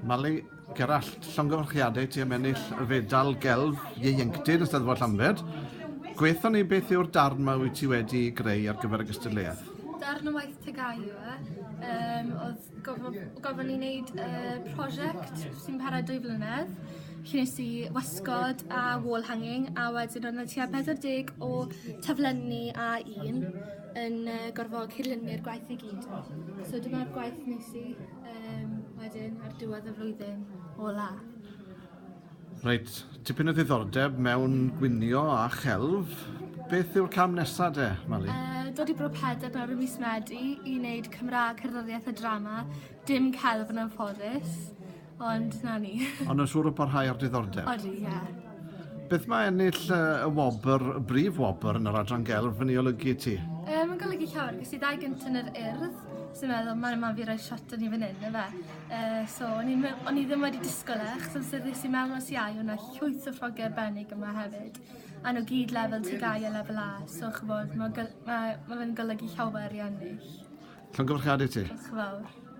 Mali Gerallt, llongyfarchiadau ti am ennill y fedal gelf ieuenctid yn Steddfod Llambed. Gweithio ni beth yw'r darn ma wyt ti wedi greu ar gyfer y gystadleuaeth? Darn o waith TGAU yw e. Um, oedd gofyn i wneud uh, prosiect sy'n para dwy flynedd. Lle nes i wasgod a wall hanging a wedyn oedd 'na tua 40 o taflenni a un yn uh, gorfod cydlynu'r gwaith i gyd. So dyma'r gwaith nes i um, wedyn ar diwedd y flwyddyn ola. Reit, tipyn o ddiddordeb mewn gwinio a chelf. Beth yw'r cam nesaf de, Mali? Uh, dod i Bro Pedr nawr ym mis Medi i wneud Cymraeg, cerddoriaeth a drama. Dim celf yn anffodus, ond na ni. Ond yn siŵr o parhau ar diddordeb? Odi, ie. Yeah. Beth mae ennill y wobr, y brif wobr yn yr adran gelf yn ei olygu i ti? Um, mae'n golygu llawer. Ges i ddau gyntaf yn yr Urdd, sy'n meddwl, mae'n ma fi roi shot yn i fan hyn, efe. So, o'n i, o'n i ddim wedi disgwyl e, achos amser ddes i mewn nos Iau, o'na llwyth o ffrogiau arbennig yma hefyd. A nhw gyd lefel TGAU a lefel A, so ch'mod, mae ma, ma fe'n golygu llawer i ennill. Llongyfarchiadau i ti. Diolch yn fawr.